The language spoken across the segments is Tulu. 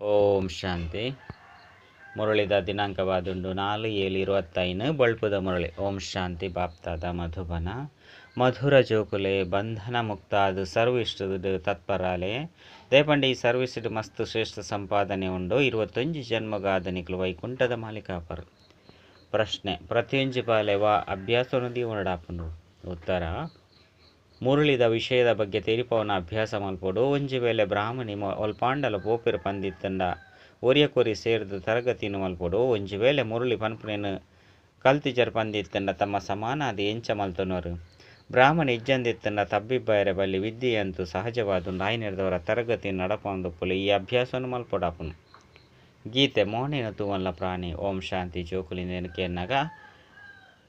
ಓಂ ಶಾಂತಿ. ಮುರಳಿದ ದಿನಾಂಕವಾದುಂಡು 4/7/25 ಬಳ್ಪುದ ಮುರಳಿ. ಓಂ ಶಾಂತಿ. ಬಾಪ್ತಾದ ಮಧುಬನ ಮಧುರ ಜೋಕುಲೆ ಬಂಧನ ಮುಕ್ತಾದ ಸರ್ವಿಸ್ ತತ್ಪರಾಲೆ ದೇಪಂಡಿ ಈ ಸರ್ವಿಸ್ ಮಸ್ತ್ ಶ್ರೇಷ್ಠ ಸಂಪಾದನೆ ಉಂಡು. 21 ಜನ್ಮಗಾದ ನಿಕ್ಲು ವೈಕುಂಠದ ಮಾಲಿಕಾಪರು. ಪ್ರಶ್ನೆ: ಪ್ರತಿಯೊಂಜಿ ಬಾಲೆ ವಾ ಅಭ್ಯಾಸವನ್ನು ಉಂಡಾಪುಂಡು? ಉತ್ತರ: ಮುರುಳಿದ ವಿಷಯದ ಬಗ್ಗೆ ತೆರಿಪವನ ಅಭ್ಯಾಸ ಮಲ್ಪೊಡು. ಒಂಜಿ ವೇಳೆ ಬ್ರಾಹ್ಮಣಿ ಒಲ್ಪಾಂಡಲ ಪೋಪೆರ್ ಪಂದಿತ್ತಂಡ ಒರಿಯ ಕೊರಿ ಸೇರ್ದು ತರಗತಿನ ಮಲ್ಪೊಡು. ಒಂಜಿ ವೇಳೆ ಮುರುಳಿ ಪನ್ಪುನೇನು ಕಲ್ತಿಜರ್ ಪಂದಿತ್ತಂಡ ತಮ್ಮ ಸಮಾನಾದಿ ಎಂಚ ಮಲ್ತೊನರು? ಬ್ರಾಹ್ಮಣಿ ಇಜ್ಜಂದಿತ್ತಂಡ ತಬ್ಬಿಬ್ಬಾಯರೆ ಬಲ್ಲಿ. ವಿದ್ಯೆಯಂತೂ ಸಹಜವಾದುಂಡು. ಆಯ್ನೆರ್ದವರ ತರಗತಿ ನಡಪೊಂದುಪ್ಪುಲೆ. ಈ ಅಭ್ಯಾಸವನ್ನು ಮಲ್ಪೊಡಾಪುನು. ಗೀತೆ ಮೋನೇನ ತೂವಲ್ಲ ಪ್ರಾಣಿ. ಓಂ ಶಾಂತಿ. ಜೋಕುಲಿಂದೇನು ಕೇನ್ನಗ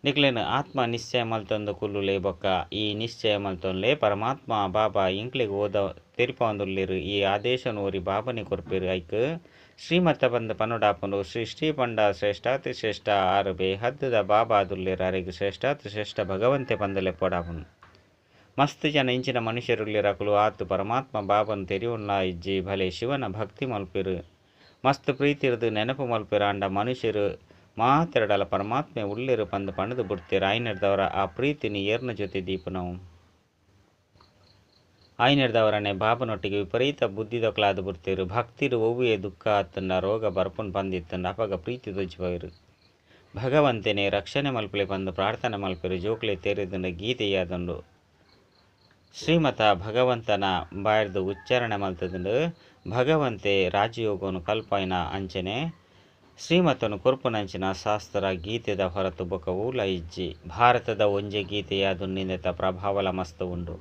ನಿಕ್ಲೆನ್ ಆತ್ಮ ನಿಶ್ಚಯ ಮಲ್ತೊಂದು ಕುಲ್ಲುಲೆ ಬೊಕ್ಕ ಈ ನಿಶ್ಚಯ ಮಲ್ತೊನ್ಲೆ ಪರಮಾತ್ಮ ಬಾಬಾ ಎಂಕ್ಲೆಗ್ ಓದ ತೆರಿಪೊಂದುಲ್ಲೆರ್. ಈ ಆದೇಶನ್ ಓರಿ ಬಾಬನೆ ಕೊರ್ಪೆರ್. ಐಕ್ ಶ್ರೀಮತ ಬಂದ್ ಪನುಡಾಪುಂಡು. ಶ್ರೀ ಶ್ರೀ ಪಂಡ ಶ್ರೇಷ್ಠಾತಿ ಶ್ರೇಷ್ಠ ಆರು ಬೇಹದ್ದುದ ಬಾಬಾ ದುಲ್ಲೆರ್. ಅರೆಗ್ ಶ್ರೇಷ್ಠಾತಿ ಶ್ರೇಷ್ಠ ಭಗವಂತೆ ಪಂದಲೆ ಪೋಡಾಪುಂಡು. ಮಸ್ತ್ ಜನ ಇಂಚಿನ ಮನುಷ್ಯರುಲ್ಲೆರ್. ಅಕುಲು ಆತು ಪರಮಾತ್ಮ ಬಾಬನ್ ತೆರಿಯುಣ್ಣ ಇಜ್ಜಿ. ಭಲೆ ಶಿವನ ಭಕ್ತಿ ಮಲ್ಪೆರು, ಮಸ್ತ್ ಪ್ರೀತಿರ್ದು ನೆನಪು ಮಲ್ಪೆರು. ಆಂಡ ಮನುಷ್ಯರು ಮಾತೆರಡಲ ಪರಮಾತ್ಮೆ ಉಲ್ಲೆರು ಪಂದ್ ಪಣದು ಬುಡ್ತೇರು. ಆಯ್ನೆರ್ದವರ ಆ ಪ್ರೀತಿನಿ ಏರ್ನ ಜೊತೆ ದೀಪನವು ಆಯ್ನೆರ್ದವರನೆ ಬಾಬನೊಟ್ಟಿಗೆ ವಿಪರೀತ ಬುದ್ಧಿದೊಕ್ಲಾದ ಬುಡ್ತೇರು. ಭಕ್ತಿರು ಒವ್ವೇ ದುಃಖ ಆತಂಡ ರೋಗ ಬರ್ಪುನ್ ಪಂದಿತ್ತಂಡ ಅಪಗ ಪ್ರೀತಿ ತೊಜ್ಪವೆರು. ಭಗವಂತನೇ ರಕ್ಷಣೆ ಮಲ್ಪಲೆ ಪಂದು ಪ್ರಾರ್ಥನೆ ಮಲ್ಪೆರು. ಜೋಕ್ಲೆ ತೆರೆದುಂಡ ಗೀತೆಯಾದುಂಡು. ಶ್ರೀಮತ ಭಗವಂತನ ಬಾಯ್ದು ಉಚ್ಚಾರಣೆ ಮಲ್ತದುಂಡು. ಭಗವಂತೆ ರಾಜಯೋಗನು ಕಲ್ಪಾಯಿನ ಅಂಚನೆ ಶ್ರೀಮತನು ಕೊರ್ಪುನಂಚಿನ ಶಾಸ್ತ್ರ ಗೀತೆದ ಹೊರತು ಬೊಕ ಊಲ ಇಜ್ಜಿ. ಭಾರತದ ಒಂಜೆ ಗೀತೆಯಾದುಂಡಿಂದೆತ ಪ್ರಭಾವಲ ಮಸ್ತ್ ಉಂಡು.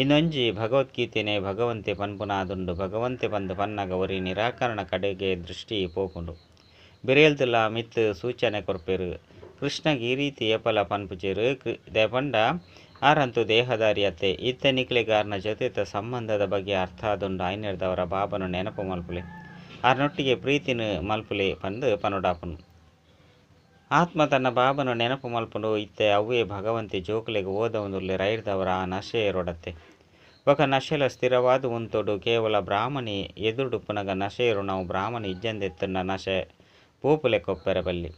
ಇನ್ನೊಂಜಿ ಭಗವದ್ಗೀತೆನೇ ಭಗವಂತೆ ಪನ್ಪುನಾದುಂಡು. ಭಗವಂತೆ ಪಂದು ಪನ್ನಗ ಒರಿ ನಿರಾಕರಣ ಕಡೆಗೆ ದೃಷ್ಟಿ ಪೋಪುಂಡು. ಬಿರೇಲ್ದುಲ ಮಿತ್ ಸೂಚನೆ ಕೊರ್ಪೆರು. ಕೃಷ್ಣಗ್ ಈ ರೀತಿ ಏಪಲ ಪನ್ಪುಜೆರು. ದೇಪಂಡ ಆರಂತೂ ದೇಹದಾರಿ ಅತ್ತೆ. ಇತ್ತ ನಿಕ್ಲೆಗಾರ್ನ ಜೊತೆತ ಸಂಬಂಧದ ಬಗ್ಗೆ ಅರ್ಥ ಆದುಂಡು. ಆಯ್ನೆರ್ದವರ ಬಾಬನು ನೆನಪು ಮಲ್ಪುಲೆ, ಆರ್ನೊಟ್ಟಿಗೆ ಪ್ರೀತಿನ ಮಲ್ಪುಲೆ ಪಂದು ಪನುಡಾಪುನು. ಆತ್ಮ ತನ್ನ ಬಾಬನು ನೆನಪು ಮಲ್ಪುಂಡು. ಇತ್ತೆ ಅವ್ವೇ ಭಗವಂತೆ ಜೋಕುಲೆಗ್ ಓದವೊಂದುಲ್ಲೆ. ರೈರ್ದವರ ಆ ನಶೆ ರೊಡತ್ತೆ ಬೊಕ ನಶೆಲ ಸ್ಥಿರವಾದ ಉಂತೊಡು. ಕೇವಲ ಬ್ರಾಹ್ಮಣಿ ಎದುರುಡುಪ್ಪುನಗ ನಶೆಯರು ನಾವು ಬ್ರಾಹ್ಮಣಿ ಇಜ್ಜಂದೆತ್ತಂಡ ನಶೆ ಪೋಪುಲೆ ಕೊಪ್ಪೆರೆ ಬಲ್ಲಿ.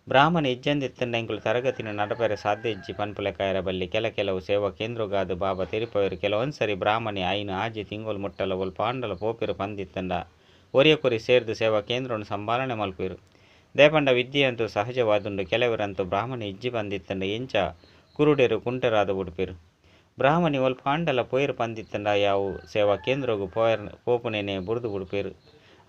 ಬ್ರಾಹ್ಮಣಿ ಇಜ್ಜಂದೆತ್ತಂಡ ಎಂಕುಲು ತರಗತಿನ ನಡಪೆರೆ ಸಾಧ್ಯ ಇಜ್ಜಿ ಪನ್ಪುಲೆ ಕಾಯರ ಬಲ್ಲಿ. ಕೆಲವು ಸೇವಾ ಕೇಂದ್ರಗಾದ ಬಾಬಾ ತೆರಿಪವೆರು. ಕೆಲವೊಂದ್ಸರಿ ಬ್ರಾಹ್ಮಣಿ 5-6 ತಿಂಗಳು ಮುಟ್ಟಲ ಒಲ್ಪಾಂಡಲ ಪೋಪೆರು ಪಂದಿತ್ತಂಡ ಒರಿಯ ಕೊರಿ ಸೇರ್ದು ಸೇವಾ ಕೇಂದ್ರವನ್ನು ಸಂಭಾಲನೆ ಮಲ್ಪೆರು. ದೇಪಂಡ ವಿದ್ಯೆಯಂತೂ ಸಹಜವಾದುಂಡು. ಕೆಲವರಂತೂ ಬ್ರಾಹ್ಮಣಿ ಇಜ್ಜಿ ಪಂದಿತ್ತಂಡ ಎಂಚ ಕುರುಡೆರು ಕುಂಟರಾದ ಉಡುಪೆರು. ಬ್ರಾಹ್ಮಣಿ ಒಲ್ಪಾಂಡಲ ಪೋಯರು ಪಂದಿತ್ತಂಡ ಯಾವು ಸೇವಾ ಕೇಂದ್ರಗು ಪೋಪುನೇನೆ ಬುಡ್ದು ಬುಡ್ಪೆರು.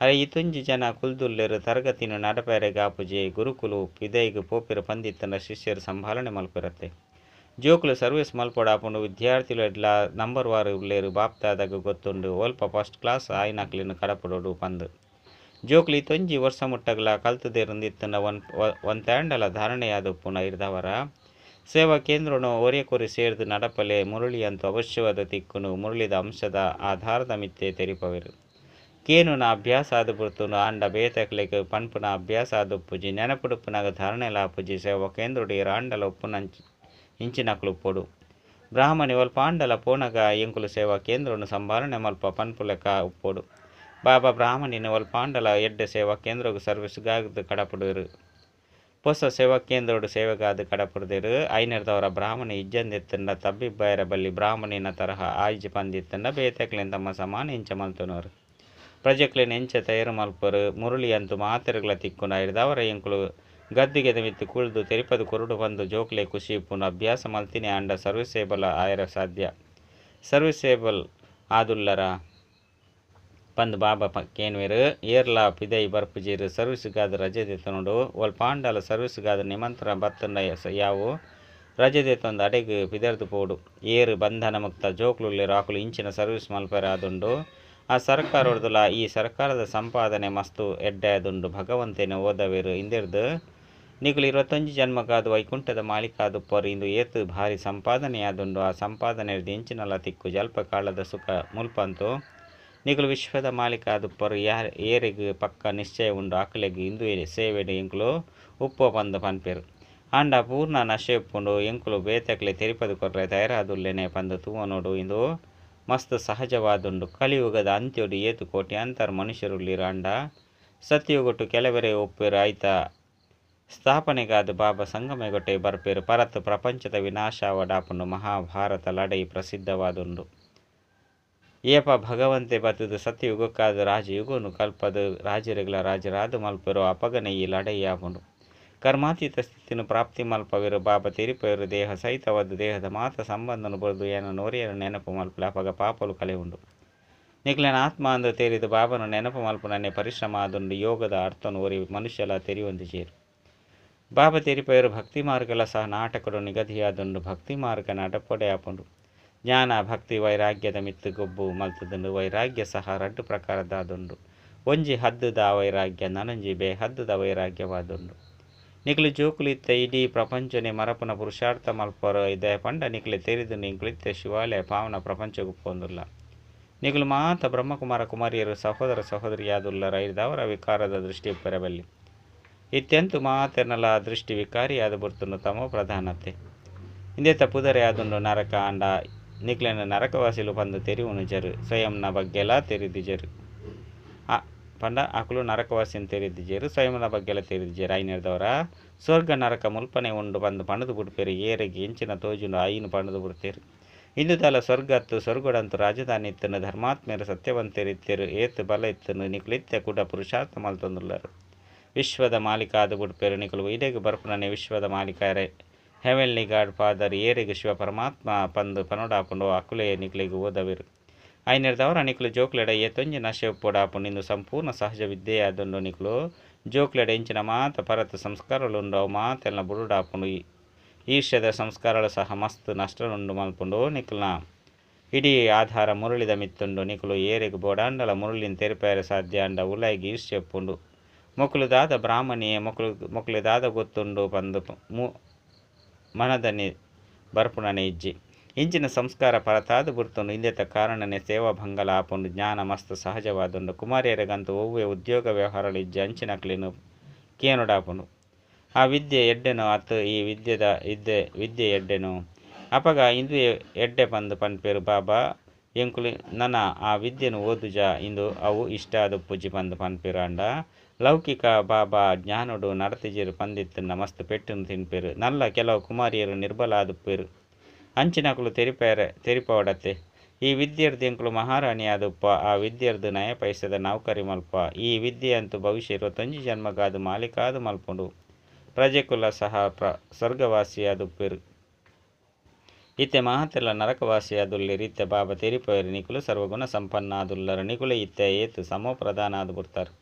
ಅರೆ ಇತೊಂಜಿ ಜನ ಕುಲ್ದುಲ್ಲೆರು. ತರಗತಿನ ನಡಪೆರೆ ಗಾಪುಜೆ. ಗುರುಕುಲು ಪಿದೈಗ್ ಪೋಪೆರು ಪಂದಿತ್ತಂಡ ಶಿಷ್ಯರು ಸಂಭಾಲನೆ ಮಲ್ಪೆರತ್ತೆ. ಜೋಕುಲು ಸರ್ವಿಸ್ ಮಲ್ಪೊಡಾಪುಂಡು. ವಿದ್ಯಾರ್ಥಿಲು ಎಡ್ಲ ನಂಬರ್ ವಾರು ಉಲ್ಲೇರು. ಬಾಪ್ತಾದಾಗ ಗೊತ್ತುಂಡು ಒಲ್ಪ ಫಸ್ಟ್ ಕ್ಲಾಸ್ ಆಯ್ನಕ್ಲೆನ್ ಕಡಪುಡೊಡು ಪಂದು. ಜೋಕುಲು ಇತೊಂಜಿ ವರ್ಷ ಮುಟ್ಟಗಲ ಕಲ್ತುದೇರುಂದಿತ್ತಂಡ ಒಂತಾಂಡಲ ಧಾರಣೆಯಾದುಪ್ಪುನ ಇರ್ದವರ ಸೇವಾ ಕೇಂದ್ರನು ಒರಿಯ ಕೊರಿ ಸೇರ್ದು ನಡಪಲೆ. ಮುರುಳಿ ಅಂತೂ ಅವಶ್ಯವಾದ ತಿಕ್ಕುನು. ಮುರುಳಿದ ಅಂಶದ ಆಧಾರದ ಮಿತ್ತೆ ತೆರಿಪವೆರು. ಕೇನುನ ಅಭ್ಯಾಸ ಆದ ಬುಡ್ತುನು. ಆಂಡ ಬೇತಕ್ಲೆಗ್ ಪನ್ಪುನ ಅಭ್ಯಾಸ ಆದುಪ್ಪುಜಿ. ನೆನಪುಡುಪ್ಪುನಾಗ ಧಾರಣೆಲ ಆಪುಜಿ. ಸೇವಾ ಕೇಂದ್ರಡು ಏರಾಂಡಲ ಉಪ್ಪುನ ಇಂಚಿನಕ್ಲು ಉಪ್ಪೊಡು. ಬ್ರಾಹ್ಮಣಿ ಒಲ್ಪಾಂಡಲ ಪೋನಗ ಎಂಕುಲು ಸೇವಾ ಕೇಂದ್ರನು ಸಂಭಾಲನೆ ಮಲ್ಪ ಪನ್ಪುಲೆಕ ಉಪ್ಪೊಡು. ಬಾಬಾ ಬ್ರಾಹ್ಮಣಿನ ಒಲ್ಪಾಂಡಲ ಎಡ್ಡೆ ಸೇವಾ ಕೇಂದ್ರಗ್ ಸರ್ವಿಸ್ಗಾದ್ ಕಡಪುಡುವೆರು. ಪೊಸ ಸೇವಾ ಕೇಂದ್ರಡು ಸೇವೆಗಾದ್ ಕಡಪುಡ್ದೆರು. ಐನೆರ್ದವರ ಬ್ರಾಹ್ಮಣಿ ಇಜ್ಜಂದೆತ್ತಂಡ ತಬ್ಬಿಬ್ಬಾಯರ ಬಲ್ಲಿ. ಬ್ರಾಹ್ಮಣಿನ ತರಹ ಆಯ್ಜಿ ಪಂದಿತ್ತಂಡ ಬೇತಕ್ಲೆನ್ ತಮ್ಮ ಸಮಾನ ಎಂಚ ಮಲ್ತೊನರು? ಪ್ರಜೆಕ್ಲೆನ್ ಎಂಚ ತಯಾರು ಮಲ್ಪರು? ಮುರುಳಿ ಅಂತೂ ಮಾತೆರ್ಗ್ಲ ತಿಕ್ಕುಂಡು. ಐರ್ದವರ ಎಂಕುಲು ಗದ್ದಿಗೆದ ಮಿತ್ತ್ ಕುಲ್ದು ತೆರಿಪದು ಕೊರಡು ಪಂದು ಜೋಕ್ಲೆ ಖುಷಿ ಉಪ್ಪುಂಡು. ಅಭ್ಯಾಸ ಮಲ್ತಿನಿ ಆಂಡ ಸರ್ವಿಸೇಬಲ್ ಆಯರ ಸಾಧ್ಯ. ಸರ್ವಿಸೇಬಲ್ ಆದುಲ್ಲರ ಪಂದು ಬಾಬಾ ಕೇನ್ವೆರು. ಏರ್ಲ ಪಿದೈ ಬರ್ಪುಜೆರು. ಸರ್ವಿಸ್ಗಾದ್ ರಜೆ ದೆತ್ತೊನೊಡು. ಒಲ್ಪಾಂಡಲ ಸರ್ವಿಸ್ಗಾದ್ ನಿಮಂತ್ರಣ ಬತ್ತಂಡ ಯಾವು ರಜೆ ದೆತ್ತೊಂದು ಅಡೆಗ್ ಪಿದರ್ದು ಪೋಡು. ಏರು ಬಂಧನ ಮುಕ್ತ ಜೋಕ್ಲುಲ್ಲೆರು ಅಕುಲು ಇಂಚಿನ ಸರ್ವಿಸ್ ಮಲ್ಪೆರೆ ಆದುಂಡು. ಆ ಸರ್ಕಾರೊಡ್ದುಲ ಈ ಸರ್ಕಾರದ ಸಂಪಾದನೆ ಮಸ್ತು ಎಡ್ಡೆ ಆದುಂಡು. ಭಗವಂತನೇ ಓದವೆರು. ಇಂದೆರ್ದು ನಿಕುಲು 21 ಜನ್ಮಗಾದ ವೈಕುಂಠದ ಮಾಲಿಕಾದುಪ್ಪರು. ಇಂದು ಏತ್ ಭಾರಿ ಸಂಪಾದನೆಯಾದುಂಡು. ಆ ಸಂಪಾದನೆ ಎಂಚಿನಲ ತಿಕ್ಕು ಜಲ್ಪ ಕಾಲದ ಸುಖ ಮುಲ್ಪಂತು ನಿಕುಲು ವಿಶ್ವದ ಮಾಲಿಕಾದುಪ್ಪರು. ಏರೆಗ್ ಪಕ್ಕ ನಿಶ್ಚಯ ಉಂಡು ಆಕಲೆಗ್ ಇಂದು ಸೇವೆಡು ಎಂಕುಲು ಉಪ್ಪು ಪಂದು ಪನ್ಪೆರು. ಆಂಡ ಪೂರ್ಣ ನಶೆ ಉಪ್ಪುಂಡು. ಎಂಕುಲು ಬೇತಕ್ಲೆ ತೆರಿಪದು ಕೊರ್ಲೆ ತಯಾರಾದುಲ್ಲೆನೆ ಪಂದು ತೂವನೋಡು. ಇಂದು ಮಸ್ತ್ ಸಹಜವಾದುಂಡು. ಕಲಿಯುಗದ ಅಂತ್ಯೊಡು ಏತ್ ಕೋಟ್ಯಾಂತರ ಮನುಷ್ಯರುಳ್ಳೀರು ಆಂಡ ಸತ್ಯಯುಗೊಟ್ಟು ಕೆಲವರೇ ಉಪ್ಪೇರು. ಐತ ಸ್ಥಾಪನೆಗಾದ್ ಬಾಬಾ ಸಂಗಮಯುಗೊಟ್ಟೆ ಬರ್ಪೇರು. ಪರತ್ ಪ್ರಪಂಚದ ವಿನಾಶಾವಡಾಪುಂಡು. ಮಹಾಭಾರತ ಲಡೈ ಪ್ರಸಿದ್ಧವಾದುಂಡು. ಏಪ ಭಗವಂತೆ ಬತ್ತುದು ಸತ್ಯಯುಗಕ್ಕಾದ್ ರಾಜಯುಗನು ಕಲ್ಪದು ರಾಜರಿಗಳ ರಾಜರಾದ ಮಲ್ಪೆರೋ ಅಪಗನೆ ಈ ಲಡೈ ಆಪುಂಡು. ಕರ್ಮಾತೀತ ಸ್ಥಿತಿನ ಪ್ರಾಪ್ತಿ ಮಲ್ಪವಿರು. ಬಾಬಾ ತೆರಿಪೇರು ದೇಹ ಸಹಿತವಾದ ದೇಹದ ಮಾತ ಸಂಬಂಧನು ಬರೆದು ಏನ ನೋರಿಯರ ನೆನಪು ಮಲ್ಪಲೆ ಅಪಗ ಪಾಪಲು ಕಲೆ ಉಂಡು. ನಿಕ್ಲೆನ ಆತ್ಮ ಅಂದು ತೆರಿದು ಬಾಬನ ನೆನಪು ಮಲ್ಪುನನೆ ಪರಿಶ್ರಮ ಆದುಂಡು. ಯೋಗದ ಅರ್ಥನು ಒರಿ ಮನುಷ್ಯಲ ತೆರಿಯೊಂದಿಜೇರು. ಬಾಬಾ ತೆರಿಪೇರು ಭಕ್ತಿ ಮಾರ್ಗಲ ಸಹ ನಾಟಕಡು ನಿಗದಿಯಾದುಂಡು. ಭಕ್ತಿ ಮಾರ್ಗ ನಡಪಡೆ ಆಪುಂಡು. ಜ್ಞಾನ ಭಕ್ತಿ ವೈರಾಗ್ಯದ ಮಿತ್ತು ಗೊಬ್ಬು ಮಲ್ತದುಂಡು. ವೈರಾಗ್ಯ ಸಹ ರಡ್ಡು ಪ್ರಕಾರದಾದುಂಡು. ಒಂಜಿ ಹದ್ದುದ ವೈರಾಗ್ಯ, ನನೊಂಜಿ ಬೇಹದ್ದುದ ವೈರಾಗ್ಯವಾದುಂಡು. ನಿಕ್ಲೆ ಜೋಕುಲು ಇತ್ತ ಇಡೀ ಪ್ರಪಂಚನೆ ಮರಪುನ ಪುರುಷಾರ್ಥ ಮಲ್ಪರು ಇದೆ ಪಂಡ ನಿಕ್ಲೆ ತೆರಿದು ನಿಂಕುಲು ಇತ್ತೆ ಶಿವಾಲಯ ಪಾವನ ಪ್ರಪಂಚ ಪೋಂದುಲ್ಲ. ನಿಕುಲು ಮಾತ ಬ್ರಹ್ಮಕುಮಾರ ಕುಮಾರಿಯರು ಸಹೋದರ ಸಹೋದರಿಯಾದುಲ್ಲರ. ಐದವರ ವಿಕಾರದ ದೃಷ್ಟಿ ಪೆರಬಲ್ಲಿ ಇತ್ಯಂತು ಮಾತೆರ್ನಲ ದೃಷ್ಟಿ ವಿಕಾರಿಯಾದ ಬರ್ತುಂಡು. ತಮೋ ಪ್ರಧಾನತೆ ಇಂದೇತ ಪುದರೆ ಆದುಂಡು ನರಕ. ಅಂಡ ನಿಕ್ಲೆನ ನರಕವಾಸಿಲು ಪಂದು ತೆರಿವುನು ಜರು ಸ್ವಯಂನ ಬಗ್ಗೆಲ ತೆರಿದಿಜರು. ಪಂಡ ಅಕುಲು ನರಕವಾಸಿನ ತೆರಿದಿಜರು, ಸ್ವಯಂನ ಬಗ್ಗೆಲ ತೆರಿದಿಜರು. ಐನೆರ್ದವರ ಸ್ವರ್ಗ ನರಕ ಮುಲ್ಪನೆ ಉಂಡು ಬಂದು ಪಣದು ಬಿಡ್ಪೇರು. ಏರೆಗೆ ಎಂಚಿನ ತೋಜುಂಡು ಐನು ಪಣದು ಬಿಡ್ತೇರು. ಇಂದುದಲ ಸ್ವರ್ಗತ್ತು ಸ್ವರ್ಗಡಂತು ರಾಜಧಾನಿ ಇತ್ತನು. ಧರ್ಮಾತ್ಮೆಯರು ಸತ್ಯವಂತರಿತ್ತರು. ಏತು ಬಲ ಇತ್ತನು. ನಿಕುಲು ಇತ್ತೆ ಕೂಡ ಪುರುಷಾರ್ಥ ಮಲ್ತೊಂದುಲ್ಲರು. ವಿಶ್ವದ ಮಾಲೀಕ ಆದು ಬಿಡ್ಪೇರು. ನಿಕುಲು ಇಡೆಗ್ ಬರ್ಪುನನೆ ವಿಶ್ವದ ಮಾಲೀಕರೇ. ಹೆವೆನ್ಲಿ ಗಾಡ್ ಫಾದರ್ ಏರೆಗ್ ಶಿವ ಪರಮಾತ್ಮ ಪಂದು ಪನೋಡಾಪುಂಡು ಅಕುಲೇ ನಿಕ್ಲೆಗ್ ಓದವಿರು. ಐನೆರ್ದವರ ನಿಕುಲು ಜೋಕ್ಲೆಡ ಏತೊಂಜಿ ನಶೆ ಉಪ್ಪೊಡಾಪುಂಡು. ಇಂದು ಸಂಪೂರ್ಣ ಸಹಜ ವಿದ್ಯೆಯಾದುಂಡು. ನಿಕುಲು ಜೋಕ್ಲೆಡ ಎಂಚಿನ ಮಾತ ಪರತ್ ಸಂಸ್ಕಾರಗಳು ಅವು ಮಾತೆಲ್ಲ ಬುಡುಡಾಪುಂಡು. ಈರ್ಷ್ಯದ ಸಂಸ್ಕಾರಗಳು ಸಹ ಮಸ್ತ್ ನಷ್ಟನುಂಡು ಮಲ್ಪುಂಡು. ನಿಕುಲ್ನ ಇಡೀ ಆಧಾರ ಮುರಳಿದ ಮಿತ್ತುಂಡು. ನಿಕುಲು ಏರೆಗ್ ಬೋಡಾಂಡಲ ಮುರಳಿನ ತೆರಿಪಾಯರೆ ಸಾಧ್ಯ. ಅಂಡ ಉಲಾಯಿಗ್ ಈರ್ಷ್ಯೆ ಉಪ್ಪುಂಡು. ಮೊಕುಲು ದಾದ ಬ್ರಾಹ್ಮಣಿಯೇ, ಮೊಕುಲು ಮೊಕುಲು ದಾದ ಗೊತ್ತುಂಡು ಪಂದು ಮನದನ್ನಿ ಬರ್ಪುಣನೆ ಇಜ್ಜಿ. ಇಂಚಿನ ಸಂಸ್ಕಾರ ಪರತಾದ ಬುಡ್ತುಂಡು. ಇಂದೆತ ಕಾರಣನೆ ಸೇವಾ ಭಂಗಲ ಆಪುಂಡು. ಜ್ಞಾನ ಮಸ್ತ್ ಸಹಜವಾದುಂಡು. ಕುಮಾರಿಯರಿಗಂತೂ ಒವ್ವೆ ಉದ್ಯೋಗ ವ್ಯವಹಾರಗಳು ಇಜ್ಜಿ. ಅಂಚಿನಕ್ಲೆನು ಕೇನುಡಾಪುಂಡು. ಆ ವಿದ್ಯೆ ಎಡ್ಡೆನೋ ಅತ್ ಈ ವಿದ್ಯೆದ ವಿದ್ಯೆ ಎಡ್ಡೆನೋ ಅಪಗ ಇಂದು ಎಡ್ಡೆ ಪಂದು ಪನ್ಪೇರು. ಬಾಬಾ ಎಂಕುಲು ನನ ಆ ವಿದ್ಯೆನು ಓದುಜ ಇಂದು ಅವು ಇಷ್ಟ ಆದುಪ್ಪುಜಿ ಪಂದು ಪನ್ಪೇರು. ಅಂಡ ಲೌಕಿಕ ಬಾಬಾ ಜ್ಞಾನೋಡು ನಡತಿಜೇರು ಪಂದಿತ್ತನ್ನ ಮಸ್ತ್ ಪೆಟ್ಟನ್ನು ತಿನ್ಪೇರು. ನಲ್ಲ ಕೆಲವು ಕುಮಾರಿಯರು ನಿರ್ಬಲ ಆದುಪ್ಪೇರು. ಅಂಚಿನಕುಲು ತೆರಿಪವಡತ್ತೆ. ಈ ವಿದ್ಯೆರ್ದು ಎಂಕುಲು ಮಹಾರಾಣಿ ಆದುಪ್ಪ. ಆ ವಿದ್ಯೆರ್ದು ನಯ ಪೈಸದ ನೌಕರಿ ಮಲ್ಪ. ಈ ವಿದ್ಯೆ ಅಂತೂ ಭವಿಷ್ಯ 21 ಜನ್ಮಗಾದು ಮಾಲೀಕಾದು ಮಲ್ಪುಂಡು. ಪ್ರಜೆಕುಲ ಸಹ ಸ್ವರ್ಗವಾಸಿಯಾದುಪ್ಪೇರು. ಇತ್ತೆ ಮಾತೆಲ್ಲ ನರಕವಾಸಿಯಾದುಲ್ಲೇರು. ಇತ್ತೆ ಬಾಬಾ ತೆರಿಪೇರು ನಿಕುಲು ಸರ್ವಗುಣ ಸಂಪನ್ನಾದುಲ್ಲರು. ನಿಕುಲು ಇತ್ತೆ ಏತು ಸಮೋಪ್ರಧಾನ ಆದು ಬಿಡ್ತಾರೆ.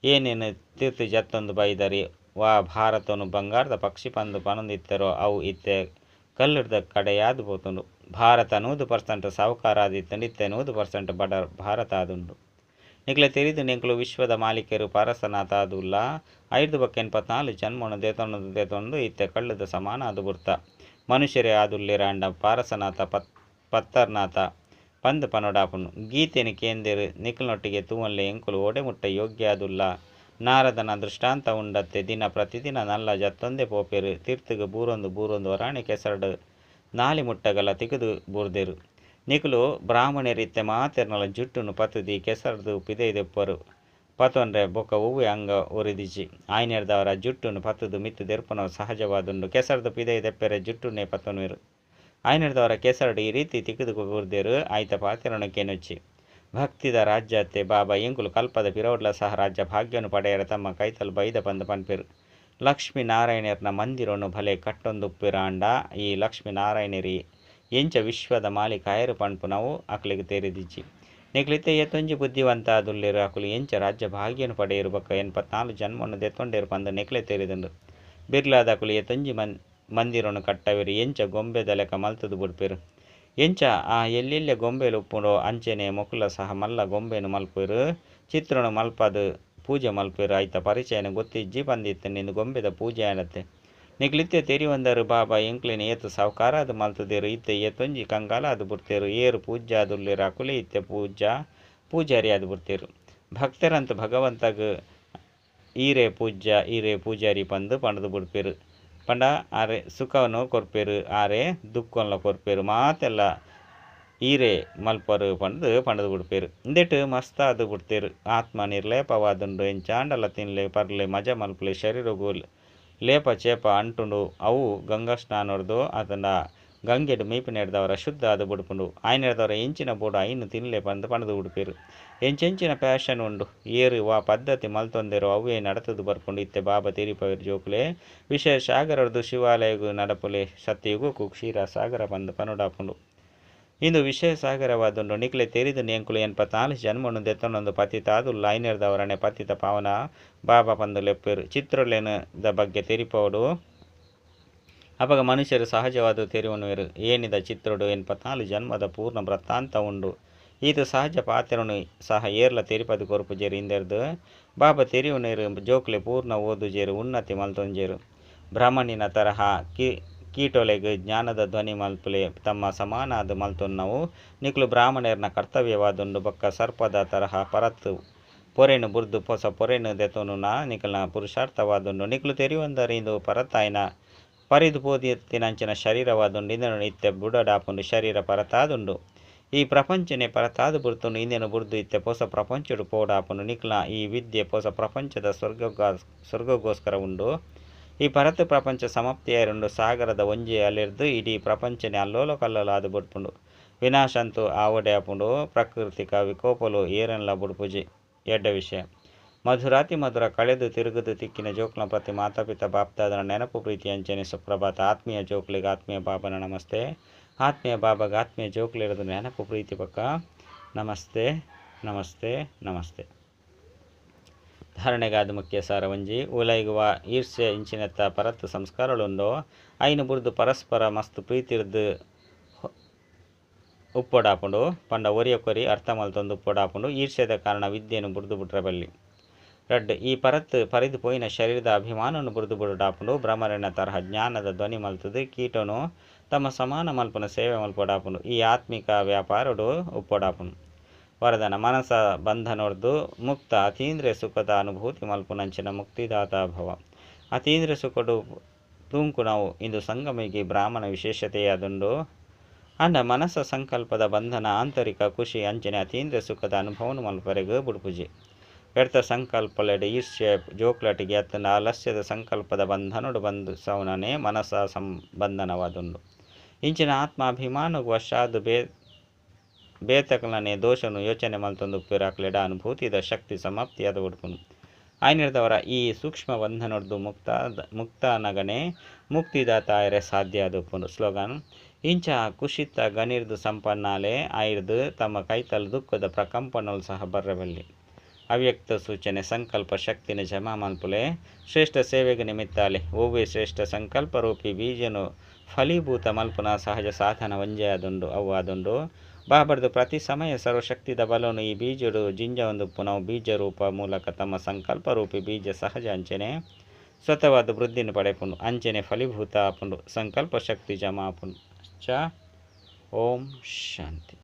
ಏನೇನು ತೀರ್ಥ ಜತ್ತೊಂದು ಬೈದರಿ ವಾ ಭಾರತನು ಬಂಗಾರದ ಪಕ್ಷಿ ಪಂದು ಪನೊಂದಿತ್ತರೋ ಅವು ಇತ್ತೆ ಕಲ್ಲುಡ್ದ ಕಡೆಯಾದು ಪೋತುಂಡು. ಭಾರತ 100% ಸಾಹುಕಾರ ಆದಿತ್ತಂಡು. ಇತ್ತೆ 100% ಬಡ ಭಾರತ ಆದುಂಡು. ನಿಕ್ಲೆ ತೆರಿದು ನಿಂಕುಲು ವಿಶ್ವದ ಮಾಲೀಕರು ಪಾರಸನಾಥ ಆದುಲ್ಲ. 5 ಬೊಕ್ಕ 84 ಜನ್ಮನು ದೇತೊಂದು ದೇತೊಂದು ಇತ್ತೆ ಕಳ್ಳದ ಸಮಾನ ಆದು ಬುರ್ತ. ಮನುಷ್ಯರೇ ಆದುಲ್ಲೇರಾಂಡ ಪಾರಸನಾಥ ಪತ್ತರ್ನಾಥ ಪಂದು ಪನೊಡಾಪುಂಡು. ಗೀತೆನು ಕೇಂದೇರು ನಿಕುಲ್ನೊಟ್ಟಿಗೆ ತೂವನ್ಲೆ ಎಂಕುಲು ಓಡೆ ಮುಟ್ಟ ಯೋಗ್ಯ ಆದುಲ್ಲ. ನಾರದನ ದೃಷ್ಟಾಂತ ಉಂಡತ್ತೆ. ದಿನ ಪ್ರತಿದಿನ ನಲ್ಲ ಜತ್ತೊಂದೇ ಪೋಪೇರು. ತೀರ್ಥಗೆ ಬೂರೊಂದು ಬೂರೊಂದು ಒರಾಣಿ ಕೆಸರಡು ನಾಲಿ ಮುಟ್ಟಗಲ ತಿಗದು ಬೂರ್ದೆರು. ನಿಕುಲು ಬ್ರಾಹ್ಮಣರಿತ್ತೆ ಮಾತೆರ್ನಲ ಜುಟ್ಟುನು ಪತುದಿ ಕೆಸರ್ದು ಪಿದೈದೆಪ್ಪರು. ಪತೊಂಡ್ರೆ ಬೊಕ್ಕ ಒವ್ವೆ ಅಂಗ ಒರಿದಿಜಿ. ಆಯ್ನೆರ್ದವರ ಜುಟ್ಟುನು ಪತುದು ಮಿತ್ತು ದೆರ್ಪುನವು ಸಹಜವಾದುಂಡು. ಕೆಸರ್ದು ಪಿದೈದೆಪ್ಪೆರೆ ಜುಟ್ಟುನೇ ಪತೊನ್ವೆರು. ಆಯ್ನೆರ್ದವರ ಕೆಸರಡು ಈ ರೀತಿ ತಿಕ್ಕದು ಬೂರ್ದೆರು. ಆಯ್ತ ಪಾತೆರನು ಕೆನೊಚ್ಚಿ ಭಕ್ತಿದ ರಾಜ್ಯತ್ತೆ ಬಾಬಾ ಎಂಕುಲು ಕಲ್ಪದ ಪಿರೌಡ್ಲ ಸಹ ರಾಜ್ಯ ಭಾಗ್ಯನು ಪಡೆಯರ ತಮ್ಮ ಕೈತಲ್ ಬೈದ ಪಂದು ಪನ್ಪೆರು. ಲಕ್ಷ್ಮೀ ನಾರಾಯಣರ್ನ ಮಂದಿರನ್ನು ಭಲೆ ಕಟ್ಟೊಂದುಪ್ಪಿರಾಂಡ ಈ ಲಕ್ಷ್ಮೀ ನಾರಾಯಣರಿ ಎಂಚ ವಿಶ್ವದ ಮಾಲೀಕ ಆಯರು ಪನ್ಪುನವು ಅಕ್ಲೆಗ್ ತೆರಿದಿಜ್ಜಿ. ನಿಕ್ಲಿತ್ತೆ ಏತೊಂಜಿ ಬುದ್ಧಿವಂತ ಆದುಲ್ಲೆರು. ಅಕುಲು ಎಂಚ ರಾಜ್ಯ ಭಾಗ್ಯನು ಪಡೆಯರು ಬೊಕ್ಕ 84 ಜನ್ಮನು ದೆತ್ತೊಂಡೇರು ಪಂದು ನಿಕ್ಲೆ ತೆರಿದುಂಡು. ಬಿರ್ಲಾದ ಅಕುಲು ಏತೊಂಜಿ ಮಂದಿರನು ಕಟ್ಟವೆರು. ಎಂಚ ಗೊಂಬೆದ ಲೆಕ್ಕ ಮಲ್ತುದು ಬುಡ್ಪೆರು. ಎಂಚ ಆ ಎಲ್ಲೆಲ್ಲೆ ಗೊಂಬೆಲು ಉಪ್ಪುಂಡೋ ಅಂಚೆನೆ ಮೊಕುಲ ಸಹ ಮಲ್ಲ ಗೊಂಬೆನು ಮಲ್ಪೆರು. ಚಿತ್ರನು ಮಲ್ಪದು ಪೂಜೆ ಮಲ್ಪೆರು. ಐತ ಪರಿಚಯನ ಗೊತ್ತಿಜ್ಜಿ ಪಂದಿತ್ತು ನಿಂದು ಗೊಂಬೆದ ಪೂಜೆ ಆಡತ್ತೆ. ನಿಕ್ಲಿತ್ತೆ ತೆರಿವಂದರು ಬಾಬಾ ಎಂಕ್ಲೆನ ಏತು ಸಾಹುಕಾರ ಅದು ಮಲ್ತುದೇರು. ಇತ್ತೆ ಏತೊಂಜಿ ಕಂಗಾಲ ಅದು ಬುಡ್ತೇರು. ಏರು ಪೂಜ್ಯ ಆದುಲ್ಲೇರು ಅಕುಲೇ ಇತ್ತೆ ಪೂಜಾರಿ ಆದು ಬುಡ್ತೇರು. ಭಕ್ತರಂತ ಭಗವಂತಗ್ ಈರೇ ಪೂಜ್ಯ ಈರೇ ಪೂಜಾರಿ ಪಂದು ಪಂಡದು ಬುಡ್ಪೇರು. ಪಂಡ ಆರೆ ಸುಖವನ್ನು ಕೊರ್ಪೇರು, ಆರೆ ದುಃಖನ್ಲ ಕೊರ್ಪೇರು. ಮಾತೆಲ್ಲ ಈರೇ ಮಲ್ಪರು ಪಂಡ್ದ್ ಪಂಡ್ದ್ ಬುಡ್ಪೆರ್. ಇಂದೆಟ್ ಮಸ್ತಾದ್ ಬುಡ್ತೆರ್. ಆತ್ಮ ನಿರ್ಲೇಪವಾದುಂಡು ಎಂಚಾಂಡಲ ತಿನ್ಲೆ, ಪರ್ಲೆ, ಮಜಾ ಮಲ್ಪುಲೆ ಶರೀರೊಗು ಲೇಪ ಚೇಪ ಅಂಟುಂಡು ಅವ್ವು ಗಂಗಾಸ್ನಾನೊರ್ದು ಅತ್ತ್ಂಡ ಗಂಗೆಡ್ ಮೀಪಿನೆಡ್ದಾವರ ಶುದ್ಧ ಆದ್ ಬುಡ್ಪುಂಡು. ಆಯಿನೆಡ್ದಾವರ ಎಂಚಿನ ಬೋಡು ಅಯಿನ್ ತಿನ್ಲೆ ಪಂದ್ ಪಂಡ್ದ್ ಬುಡ್ಪೆರ್. ಎಂಚೆಂಚಿನ ಪ್ಯಾಷನ್ ಉಂಡು. ಏರ್ ವಾ ಪದ್ಧತಿ ಮಲ್ತೊಂದೆರೋ ಅವ್ವೇ ನಡತುದು ಬರ್ಪುಂಡು. ಇತ್ತೆ ಬಾಬಾ ತೆರಿಪಾವೆರ್ ಜೋಕುಲೇ ವಿಷಯ ಸಾಗರರ್ದು ಶಿವಾಲಯಗ್ ನಡಪುಲೆ. ಸತ್ಯಯುಗಕ್ಕೂ ಕ್ಷೀರ ಸಾಗರ ಪಂದ್ ಪನೊಡಾಪುಂಡು. ಇಂದು ವಿಷಯ ಸಾಗರವಾದುಂಡು. ನಿಕ್ಲೆ ತೆರಿದುಂಡು ಎಂಕುಲು 84 ಜನ್ಮನು ದೆತ್ತೊನೊಂದು ಪತಿತಾದುಲ್ಲ. ಆಯಿನೆಡ್ದಾವರನೇ ಪತಿತ ಪಾವನ ಬಾಬಾ ಪಂದ್ ಲೆಪ್ಪುವೆರ್. ಚಿತ್ರೊಲೆನ ದ ಬಗ್ಗೆ ತೆರಿಪಾವೊಡು. ಅಪಗ ಮನುಷ್ಯರು ಸಹಜವಾದ್ ತೆರಿಯೊನುವೆರ್. ಏಣಿದ ಚಿತ್ರೊಡು 84 ಜನ್ಮದ ಪೂರ್ಣ ವೃತ್ತಾಂತ ಉಂಡು. ಈತ್ ಸಹಜ ಪಾತೆರೊನು ಸಹ ಏರ್ಲಾ ತೆರಿಪಾದ್ ಕೊರ್ಪುಜೆರ್. ಇಂದೆರ್ದ್ ಬಾಬಾ ತೆರಿಯೊನುವೆರ್ ಜೋಕುಲೇ ಪೂರ್ಣ ಓದುಜೆರ್, ಉನ್ನತಿ ಮಲ್ತೊಂಜೆರ್. ಬ್ರಹ್ಮನಿನ ತರಹ ಕೀಟೊಲೆಗ್ ಜ್ಞಾನದ ಧ್ವನಿ ಮಲ್ಪುಲೆ. ತಮ್ಮ ಸಮಾನಾದ್ ಮಲ್ತೊನುನವು ನಿಕುಲು ಬ್ರಾಹ್ಮಣೆರ್ನ ಕರ್ತವ್ಯವಾದುಂಡು. ಬೊಕ್ಕ ಸರ್ಪದ ತರಹ ಪರತ್ ಪೊರೆನ್ ಬುರ್ದು ಪೊಸ ಪೊರೆನ್ ದೆತೊನುನ ನಿಕಲ್ನ ಪುರುಷಾರ್ಥವಾದುಂಡು. ನಿಕುಲು ತೆರಿಯೊಂದರ್ ಇಂದು ಪರತಾಯಿನ ಪರಿದ್ ಪೋದಿತ್ತಿನಂಚಿನ ಶರೀರವಾದುಂಡು. ಇಂದೆನ್ ಇತ್ತೆ ಬುಡೊಡಾಪುಂಡು. ಶರೀರ ಪರತಾದುಂಡು. ಈ ಪ್ರಪಂಚನೇ ಪರತಾದ್ ಬುಡ್ತುಂಡು. ಇಂದೆನ್ ಬುಡ್ದು ಇತ್ತೆ ಪೊಸ ಪ್ರಪಂಚೊಡು ಪೋಡಾಪುಂಡು. ನಿಕಲ್ನ ಈ ವಿದ್ಯೆ ಪೊಸ ಪ್ರಪಂಚದ ಸ್ವರ್ಗಗೋಸ್ಕರ ಉಂಡು. ಈ ಪರತ್ ಪ್ರಪಂಚ ಸಮಾಪ್ತಿಯಾರುಂಡು. ಸಾಗರದ ಒಂಜೇ ಅಲೆರ್ದ್ ಇಡೀ ಪ್ರಪಂಚನೇ ಅಲ್ಲೋಲ ಕಲ್ಲೋಲ ಆದ್ ಬುಡ್ಪುಂಡು. ವಿನಾಶಂತೂ ಆವೊಡೇ ಆಪುಂಡು. ಪ್ರಾಕೃತಿಕ ವಿಕೋಪಲು ಏರೆನ್ಲಾ ಬುಡ್ಪುಜಿ. ಎಡ್ಡೆ ವಿಷಯ. ಮಧುರಾತಿ ಮಧುರ ಕಳೆದು ತಿರುಗುದು ತಿಕ್ಕಿನ ಜೋಕ್ಲನ ಪ್ರತಿ ಮಾತಾಪಿತಾ ಬಾಪ್ದಾದನ ನೆನಪು ಪ್ರೀತಿ ಅಂಚನೆ ಸುಪ್ರಭಾತ. ಆತ್ಮೀಯ ಜೋಕ್ಲೆಗ್ ಆತ್ಮೀಯ ಬಾಬನ ನಮಸ್ತೆ. ಆತ್ಮೀಯ ಬಾಬಾಗ ಆತ್ಮೀಯ ಜೋಕ್ಲೆರ್ದ್ ನೆನಪು ಪ್ರೀತಿ ಪಕ್ಕ ನಮಸ್ತೆ ನಮಸ್ತೆ ನಮಸ್ತೆ. ಧಾರಣೆಗಾದ ಮುಖ್ಯ ಸಾರ ಒಂಜಿ ಉಲೈಗುವ ಈರ್ಷ್ಯೆ ಇಂಚಿನೆತ್ತ ಪರತ್ ಸಂಸ್ಕಾರಲುಂಡೋ ಐನ್ ಬುಡ್ದು ಪರಸ್ಪರ ಮಸ್ತ್ ಪ್ರೀತಿರ್ದ್ ಉಪ್ಪೊಡಾಪುಂಡು ಪಂಡ ಒರಿಯೊಕ್ಕೊರಿ ಅರ್ಥ ಮಲ್ತೊಂದು ಉಪ್ಪೊಡಾಪುಂಡು. ಈರ್ಷ್ಯೆದ ಕಾರಣ ವಿದ್ಯೆನ್ ಬುಡ್ದು ಬುಡ್ರೆ ಬಲ್ಲಿ. ರಡ್ಡ್ ಈ ಪರತ್ ಪರಿದ್ ಪೋಯಿನ ಶರೀರದ ಅಭಿಮಾನನ್ ಬುಡ್ದು ಬುಡೊಡಾಪುಂಡು. ಭ್ರಮರೆನ ತರಹ ಜ್ಞಾನದ ಧ್ವನಿ ಮಲ್ತುದು ಕೀಟೊನು ತಮ್ಮ ಸಮಾನ ಮಲ್ಪುನ ಸೇವೆ ಮಲ್ಪೊಡಾಪುಂಡು. ಈ ಆತ್ಮಿಕ ವ್ಯಾಪಾರೊಡು ಉಪ್ಪೊಡಾಪುಂಡು. ವರದಾನ ಮನಸ ಬಂಧನೊರ್ದು ಮುಕ್ತ ಅತೀಂದ್ರಿಯ ಸುಖದ ಅನುಭೂತಿ ಮಲ್ಪುನಂಚಿನ ಮುಕ್ತಿದಾತ ಭವ. ಅತೀಂದ್ರಿಯ ಸುಖಡು ತೂಂಕುನವು ಇಂದು ಸಂಗಮಯುಗಿ ಬ್ರಾಹ್ಮಣ ವಿಶೇಷತೆಯಾದುಂಡು. ಆಂಡ ಮನಸ ಸಂಕಲ್ಪದ ಬಂಧನ ಆಂತರಿಕ ಖುಷಿ ಅಂಚನೆ ಅತೀಂದ್ರಿಯ ಸುಖದ ಅನುಭವನು ಮಲ್ಪರೆಗ್ ಬುಡ್ಪುಜಿ. ವ್ಯರ್ಥ ಸಂಕಲ್ಪಲೆಡ್ ಈರ್ಷ್ಯೆ ಜೋಕ್ಲಟಿಗೆ ಅತ್ತಂಡ ಆಲಸ್ಯದ ಸಂಕಲ್ಪದ ಬಂಧನೊಡು ಬಂಧಿಸವನನೇ ಮನಸ ಬಂಧನವಾದುಂಡು. ಇಂಚಿನ ಆತ್ಮಾಭಿಮಾನಗ್ ವಶಾದ್ ಬೇತಕ್ಲನೆ ದೋಷನು ಯೋಚನೆ ಮಲ್ತೊಂದು ಉಪ್ಪುವೆರ್. ಅಕ್ಲೆಡ ಅನುಭೂತಿದ ಶಕ್ತಿ ಸಮಾಪ್ತಿಯಾದ ಬುಡ್ಪುಂಡು. ಆಯಿನೆಡ್ದಾವರ ಈ ಸೂಕ್ಷ್ಮ ಬಂಧನೊರ್ದು ಮುಕ್ತಾನಗನೆ ಮುಕ್ತಿದಾತ ಆಯೆರೆ ಸಾಧ್ಯ ಆದುಪ್ಪುಂಡು. ಸ್ಲೋಗನ್ ಇಂಚ ಕುಶಿತ ಗಣಿರ್ದು ಸಂಪನ್ನಾಲೆ ಆಯಿರ್ದ್ ತಮ್ಮ ಕೈತಲ್ ದುಃಖದ ಪ್ರಕಂಪನಲು ಸಹ ಬರ್ರಬಲ್ಲಿ. ಅವ್ಯಕ್ತ ಸೂಚನೆ ಸಂಕಲ್ಪ ಶಕ್ತಿನ ಜಮಾ ಮಲ್ಪುಲೆ. ಶ್ರೇಷ್ಠ ಸೇವೆಗೆ ನಿಮಿತ್ತಾಲೆ. ಒವ್ವೇ ಶ್ರೇಷ್ಠ ಸಂಕಲ್ಪ ರೂಪಿ ಬೀಜನು ಫಲೀಭೂತ ಮಲ್ಪುನ ಸಹಜ ಸಾಧನ ಒಂಜೇ ಆದುಂಡು. ಅವು ಆದುಂಡು ಬಾಬರ್ದು ಪ್ರತಿ ಸಮಯ ಸರ್ವಶಕ್ತಿದ ಬಲನು ಈ ಬೀಜಡು ಜಿಂಜವೊಂದುಪ್ಪುನವು ಬೀಜ ರೂಪ ಮೂಲಕ ತಮ್ಮ ಸಂಕಲ್ಪ ರೂಪಿ ಬೀಜ ಸಹಜ ಅಂಚನೆ ಸ್ವತಃವಾದ ವೃದ್ಧಿನ ಪಡೆಪುಂಡು. ಅಂಚನೆ ಫಲೀಭೂತ ಆಪುಂಡು. ಸಂಕಲ್ಪ ಶಕ್ತಿ ಜಮಾ ಆಪುಂಡು. ಚ ಓಂ ಶಾಂತಿ.